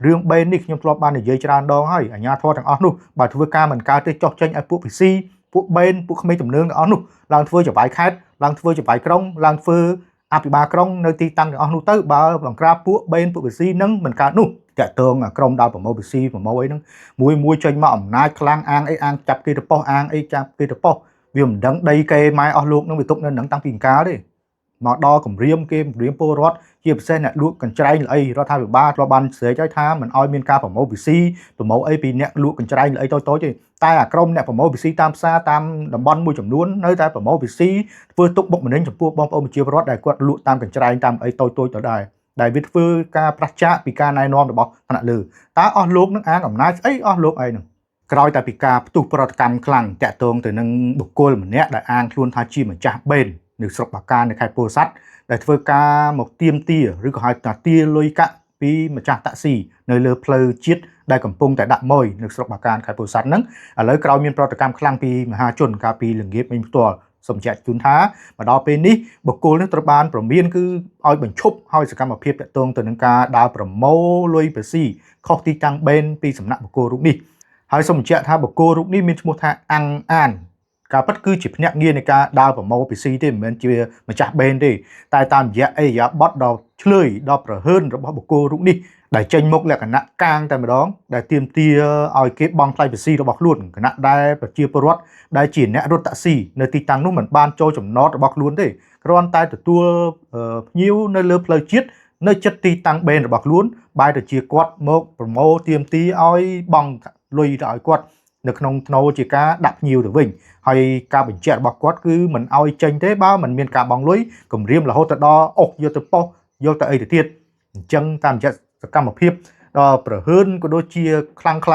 រឿងបេននេះខ្ញុំធ្លាប់បាននិយាយច្រើនដងហើយអាជ្ញាធរទាំងអស់នោះបើធ្វើការមិនកើតទេចោះចេញឲ្យពួកពិស៊ីពួកបេនពួកក្មេងទំនើងទាំងអស់នោះឡើងធ្វើចវាយខេត្តឡើងធ្វើចវាយក្រុងឡើងធ្វើអភិបាលក្រុងនៅទីតាំងទាំងអស់នោះទៅបើបង្ក្រាបពួកបេនពួកពិស៊ីនឹងមិនកើតនោះតាក់ទងក្រុមដល់ប្រមូលពិស៊ីប្រមូលអីហ្នឹងមួយមួយចេញមកអំណាចខ្លាំងអាងអីអាងចាប់គេទៅប៉ុសអាងអីចាប់គេទៅប៉ុសវាមិនដឹងដីគេម៉ែអស់លោកនឹងវាទុកនៅនឹងតាំងពីអង្កាលទេមកដល់គម្រាមគេគម្រាមពលរដ្ឋជាពិសេសអ្នកលក់កញ្ច្រែងល្អីរដ្ឋាភិបាលធ្លាប់បានស្រែកឲ្យថាមិនឲ្យមានការប្រមូលពិស៊ីប្រមូលអីពីអ្នកលក់កញ្ច្រែងល្អីតូចៗទេតែអាក្រុមអ្នកប្រមូលពិស៊ីតាមផ្សារតាមតំបន់មួយចំនួននៅតែប្រមូលពិស៊ីធ្វើទុកបុកម្នេញចំពោះបងប្អូនប្រជាពលរដ្ឋដែលគាត់លក់តាមកញ្ច្រែងតាមអីតូចៗទៅដែរដែលវាធ្វើការប្រឆាចពីការណែនាំរបស់ថ្នាក់លើតើអស់លោកនឹងអាងអំណាចស្អីអស់លោកអីនឹងក្រោយតែពីការផ្ទុះប្រតិកម្មខ្លាំងតាក់ទងទៅនឹងបុគ្គលម្នាក់ដែលអាងខ្លួនថាជាម្ចាស់បេននៅស្រុកបាកាននៅខេត្តពោធិ៍សាត់ដែលធ្វើការមកទៀមទាឬក៏ហៅថាទាលុយកាក់ពីម្ចាស់តាក់ស៊ីនៅលើផ្លូវជាតិដែលកំពុងតែដាក់ម៉យនៅស្រុកបាកានខេត្តពោធិ៍សាត់ហ្នឹងឥឡូវក្រោយមានប្រតិកម្មខ្លាំងពីមហាជនកាលពីល្ងាចមិញផ្ទាល់សូមបញ្ជាក់ជូនថាមកដល់ពេលនេះបុគ្គលនេះត្រូវបានប្រមានគឺឲ្យបញ្ឈប់ឲ្យសកម្មភាពតាក់ទងទៅនឹងការដើរប្រមូលលុយភាស៊ីខុសទីតាំងបេនពីសំណាក់បុគ្គលរូបនេះហើយសូមបញ្ជាក់ថាបុគ្គលរូបនេះមានឈ្មោះថាអាំងអានការពិតគឺជាភ្នាក់ងារនៃការដើរប្រមូលភាស៊ីទេមិនមែនជាម្ចាស់បេនទេតែតាមរយៈអេយ៉ាប័តដ៏ឆ្លើយដ៏ប្រហើនរបស់បុគ្គលរូបនេះដែលចេញមុខលក្ខណៈកាងតែម្ដងដែលទាមទារឲ្យគេបង់ថ្លៃភាស៊ីរបស់ខ្លួនខណៈដែលប្រជាពលរដ្ឋដែលជាអ្នករត់តាក់ស៊ីនៅទីតាំងនោះមិនបានចូលចំណតរបស់ខ្លួនទេគ្រាន់តែទទួលភ្ញៀវនៅលើផ្លូវជាតិនៅជិតទីតាំងបេនរបស់ខ្លួនបែរទៅជាគាត់មកប្រមូលទាមទារឲ្យបង់លុយទៅឲ្យគាត់នៅក្នុងធ្នូជាការដាក់ភ្ញៀវទៅវិញហើយការបញ្ជាក់របស់គាត់គឺមិនឲ្យចេញទេបើមិនមានការបង់លុយគម្រាមរហូតទៅដល់អុសយកទៅប៉ុសយកទៅអីទៅទៀតអញ្ចឹងតាមរយៈសកម្មភាពដល់ប្រហើនក៏ដូចជាខ្លាំងក្ល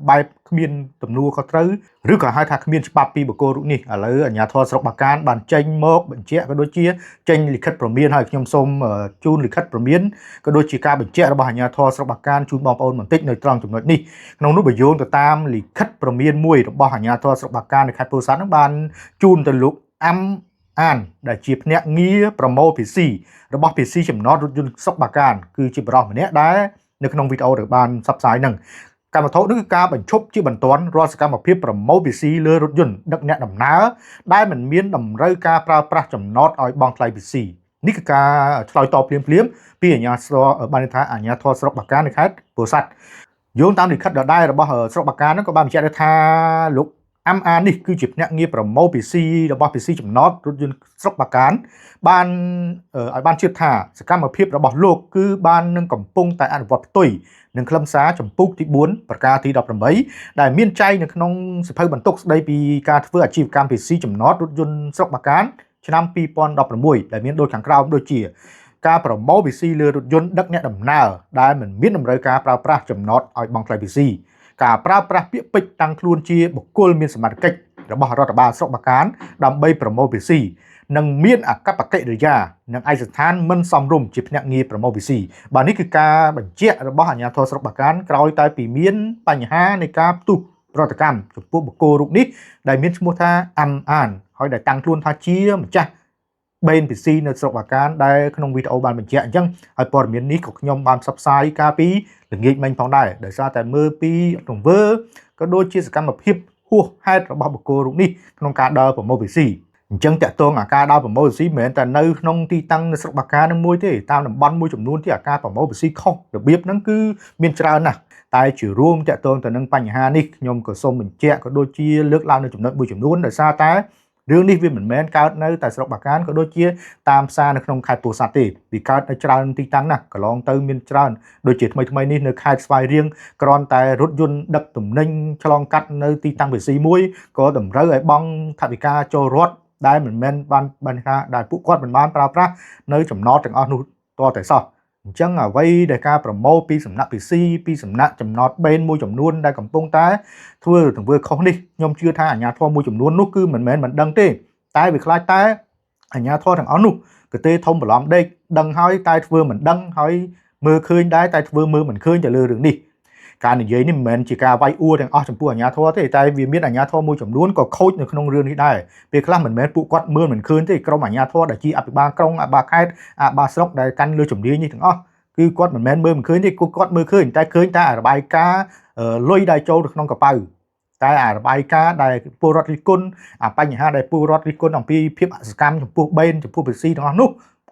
ាបែបគ្មានទំនួលខុសត្រូវឬក៏ហៅថាគ្មានច្បាប់ពីបុគ្គលរូបនេះឥឡូវអាជ្ញាធរស្រុកបាកានបានចេញមកបញ្ជាក់ក៏ដូចជាចេញលិខិតព្រមានហើយខ្ញុំសូមជូនលិខិតព្រមានក៏ដូចជាការបញ្ជាក់របស់អាជ្ញាធរស្រុកបាកានជូនបងប្អូនបន្តិចនៅត្រង់ចំណុចនេះក្នុងនោះបើយោងទៅតាមលិខិតព្រមានមួយរបស់អាជ្ញាធរស្រុកបាកាននៅខេត្តពោធិ៍សាត់នឹងបានជូនទៅលោកអាំអានដែលជាភ្នាក់ងារប្រមូលភាស៊ីរបស់ភាស៊ីចំណតរថយន្តស្រុកបាកានគឺជាបរិសម្នាក់ដែលនៅក្នុងវីដេអូដែលបានផ្សព្វផ្សាយហ្នឹងកម្មវត្ថុនេះគឺការបញ្ឈប់ជាបន្ទាន់រាល់សកម្មភាពប្រមូលភាស៊ីលើរថយន្តដឹកអ្នកដំណើរដែលមិនមានតម្រូវការប្រើប្រាស់ចំណតឲ្យបង់ថ្លៃភាស៊ីនេះគឺការឆ្លើយតបភ្លាមៗពីអាជ្ញាធរបានន័យថាអាជ្ញាធរស្រុកបាកាននៅខេត្តពោធិ៍សាត់យោងតាមលិខិតដដែលរបស់ស្រុកបាកានហ្នឹងក៏បានបញ្ជាក់ដែរថាលោកអាំអាននេះគឺជាភ្នាក់ងារប្រមូលភាស៊ីរបស់ភាស៊ីចំណតរថយន្តស្រុកបាកានបានឲ្យបានជឿថាសកម្មភាពរបស់លោកគឺបាននឹងកំពុងតែអនុវត្តផ្ទុយនឹងខ្លឹមសារចម្ពោះទី4ប្រការទី18ដែលមានចែងនៅក្នុងសៀវភៅបន្ទុកស្ដីពីការធ្វើអាជីវកម្មភាស៊ីចំណតរថយន្តស្រុកបាកានឆ្នាំ2016ដែលមានដូចខាងក្រោមដូចជាការប្រមូលភាស៊ីលើរថយន្តដឹកអ្នកដំណើរដែលមិនមានតម្រូវការប្រើប្រាស់ចំណតឲ្យបង់ថ្លៃភាស៊ីការប្រើប្រាស់ពាក្យពេចន៍តាំងខ្លួនជាបុគ្គលមានសមត្ថកិច្ចរបស់រដ្ឋបាលស្រុកបាកានដើម្បីប្រមូលភាស៊ីនិងមានអកប្បកិរិយានិងឯកសណ្ឋានមិនសមរម្យជាភ្នាក់ងារប្រមូលភាស៊ីបាទនេះគឺការបញ្ជាក់របស់អាជ្ញាធរស្រុកបាកានក្រោយតែពីមានបញ្ហានៃការផ្ទុះប្រតិកម្មចំពោះបុគ្គលរូបនេះដែលមានឈ្មោះថាអាំអានហើយដែលតាំងខ្លួនថាជាម្ចាស់បេន PC នៅស្រុកបាកានដែលក្នុងវីដេអូបានបញ្ជាក់អញ្ចឹងហើយព័ត៌មាននេះក៏ខ្ញុំបានផ្សព្វផ្សាយកាលពីល្ងាចមិញផងដែរដោយសារតែមើលពីទង្វើក៏ដូចជាសកម្មភាពហួសហេតុរបស់បុគ្គលរូបនេះក្នុងការដើរប្រមូល PC អញ្ចឹងតាក់ទងអាការដើរប្រមូល PC មិនមែនតែនៅក្នុងទីតាំងនៅស្រុកបាកានឹងមួយទេតាមតំបន់មួយចំនួនទីអាការប្រមូល PC ខុសរបៀបហ្នឹងគឺមានច្រើនណាស់តែជារួមតាក់ទងទៅនឹងបញ្ហានេះខ្ញុំក៏សូមបញ្ជាក់ក៏ដូចជាលើកឡើងនៅចំណុចមួយចំនួនដោយសារតែរឿងនេះវាមិនមែនកើតនៅតែស្រុកបាកានក៏ដូចជាតាមផ្សារនៅក្នុងខេត្តពោធិ៍សាត់ទេវាកើតនៅច្រើនទីតាំងណាស់កន្លងទៅមានច្រើនដូចជាថ្មីថ្មីនេះនៅខេត្តស្វាយរៀងគ្រាន់តែរថយន្តដឹកទំនិញឆ្លងកាត់នៅទីតាំងពិស៊ីមួយក៏តម្រូវឲ្យបង់ថវិកាចូលរដ្ឋដែលមិនមែនបានបានថាដែលពួកគាត់មិនបានប្រើប្រាស់នៅចំណតទាំងអស់នោះតតែសោះអញ្ចឹងអ្វីដែលការប្រមូលពីសំណាក់ពិស៊ីពីសំណាក់ចំណតបេនមួយចំនួនដែលកំពុងតែធ្វើទង្វើខុសនេះខ្ញុំជឿថាអាជ្ញាធរមួយចំនួននោះគឺមិនមែនមិនដឹងទេតែវាខ្លាចតែអាជ្ញាធរទាំងអស់នោះគឺទេធំបន្លំដេកដឹងហើយតែធ្វើមិនដឹងហើយមើលឃើញដែរតែធ្វើមើលមិនឃើញទៅលើរឿងនេះការនិយាយនេះមិនមែនជាការវាយអួរទាំងអស់ចំពោះអាជ្ញាធរទេតែវាមានអាជ្ញាធរមួយចំនួនក៏ខូចនៅក្នុងរឿងនេះដែរពេលខ្លះមិនមែនពួកគាត់មើលមិនឃើញទេក្រុមអាជ្ញាធរដែលជាអភិបាលក្រុងអភិបាលខេត្តអភិបាលស្រុកដែលកាន់លើជំនាញនេះទាំងអស់ គឺគាត់មិនមែនមើលមិនឃើញទេគឺគាត់មើលឃើញតែឃើញតែរបាយការណ៍លុយដែលចូលទៅក្នុងកប៉ៅតែអារបាយការណ៍ដែលពលរដ្ឋរិះគន់អាបញ្ហាដែលពលរដ្ឋរិះគន់អំពីភាពអសកម្មចំពោះបេនចំពោះពិស៊ីទាំងអស់នោះ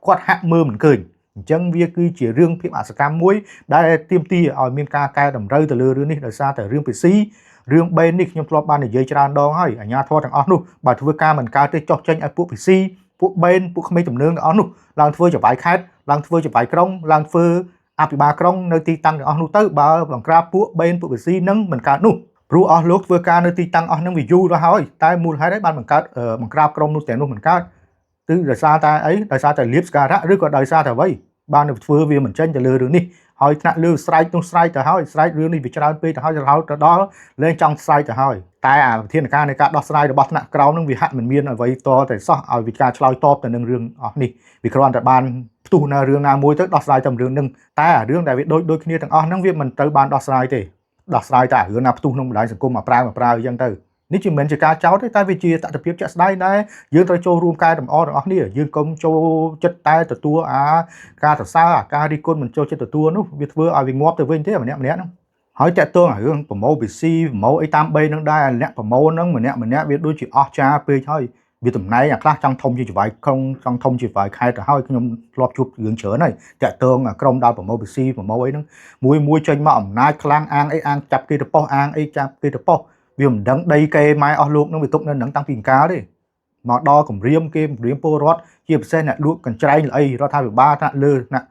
គាត់ហាក់មើលមិនឃើញអញ្ចឹងវាគឺជារឿងភាពអសកម្មមួយដែលទាមទារឲ្យមានការកែតម្រូវទៅលើរឿងនេះដោយសារតែរឿងពិស៊ីរឿងបេននេះខ្ញុំធ្លាប់បាននិយាយច្រើនដងហើយអាជ្ញាធរទាំងអស់នោះបើធ្វើការមិនកើតទេចោះចេញឲ្យពួកពិស៊ីពួកបេនពួកក្មេងទំនើងទាំងអស់នោះឡើងធ្វើចវាយខេត្តឡើងធ្វើចវាយក្រុងឡើងធ្វើអភិបាលក្រុងនៅទីតាំងទាំងអស់នោះទៅបើបង្ក្រាបពួកបេនពួកពិស៊ីនឹងមិនកើតនោះព្រោះអស់លោកធ្វើការនៅទីតាំងអស់នឹងវាយូរទៅហើយតែមូលហេតុអីបានបង្កើតបង្ក្រាបក្រុមនោះទាំងនោះមិនកើតគឺដោយសារតែអីដោយសារតែលៀបស្ការៈឬក៏ដោយសារតែអ្វីបានធ្វើវាមិនចេញទៅលើរឿងនេះហើយថ្នាក់លើស្រែកនោះស្រែកទៅហើយស្រែករឿងនេះវាច្រើនពេកទៅហើយរហូតទៅដល់លែងចង់ស្រែកទៅហើយតែអាវិធានការនៃការដោះស្រាយរបស់ថ្នាក់ក្រោមនឹងវាហាក់មិនមានអ្វីតតែសោះឲ្យវិការឆ្លើយតបទៅនឹងរឿងអស់នេះវាគ្រាន់តែបានផ្ទុះនៅរឿងណាមួយទៅដោះស្រាយតែរឿងនឹងតែអារឿងដែលវាដូចដូចគ្នាទាំងអស់ហ្នឹងវាមិនទៅបានដោះស្រាយទេដោះស្រាយតែរឿងណាផ្ទុះក្នុងបណ្ដាញសង្គមមកប្រើមកប្រើអញ្ចឹងទៅនេះជាមិនមែនជាការចោទទេតែវាជាតថភាពជាក់ស្ដែងដែរយើងត្រូវចូលរួមកែតម្អទាំងអស់គ្នាយើងកុំចូលចិត្តតែទទួលអាការសរសើរអាការរិះគន់មិនចូលចិត្តទទួលនោះវាធ្វើឲ្យវាងាប់ទៅវិញទេម្នាក់ម្នាក់ហ្នឹងហើយតាក់ទងអារឿងប្រម៉ូពិស៊ីប្រម៉ូអីតាម3ហ្នឹងដែរអ្នកប្រម៉ូហ្នឹងម្នាក់ម្នាក់វាដូចជាអស់ចាពេកហើយវាតំណែងអាខ្លះចង់ធំជាចវាយក្រុងចង់ធំជាចវាយខេត្តទៅហើយខ្ញុំធ្លាប់ជួបរឿងច្រើនហើយតាក់ទងក្រុមដល់ប្រម៉ូពិស៊ីប្រម៉ូអីហ្នឹងមួយមួយចេញមកអំណាចខ្លាំងអាងអីអាងចាប់គេទៅប៉ុសអាងអីចាប់គេទៅប៉ុសវាមិនដឹងដីគេម៉ែអស់លោកនឹងវាទុកនៅនឹងតាំងពីកាលទេមកដល់គម្រាមគេគម្រាមពលរដ្ឋជាពិសេសអ្នកលក់កញ្ច្រែងល្អីរដ្ឋាភិបាលថ្នាក់លើថ្នាក់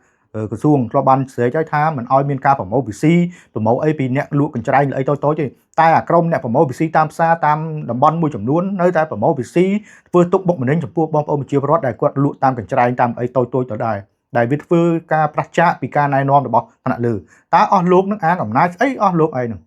ក្រសួងធ្លាប់បានស្រែកឲ្យថាមិនឲ្យមានការប្រមូលពិស៊ីប្រមូលអីពីអ្នកលក់កញ្ច្រែងល្អីតូចតូចទេតែអាក្រុមអ្នកប្រមូលពិស៊ីតាមផ្សារតាមតំបន់មួយចំនួននៅតែប្រមូលពិស៊ីធ្វើទុកបុកម្នេញចំពោះបងប្អូនប្រជាពលរដ្ឋដែលគាត់លក់តាមកញ្ច្រែងតាមអីតូចតូចទៅដែរដែលវាធ្វើការប្រឆាចពីការណែនាំរបស់ថ្នាក់លើតើអស់លោកនឹងអាងអំណាចស្អីអស់លោកឯងនឹង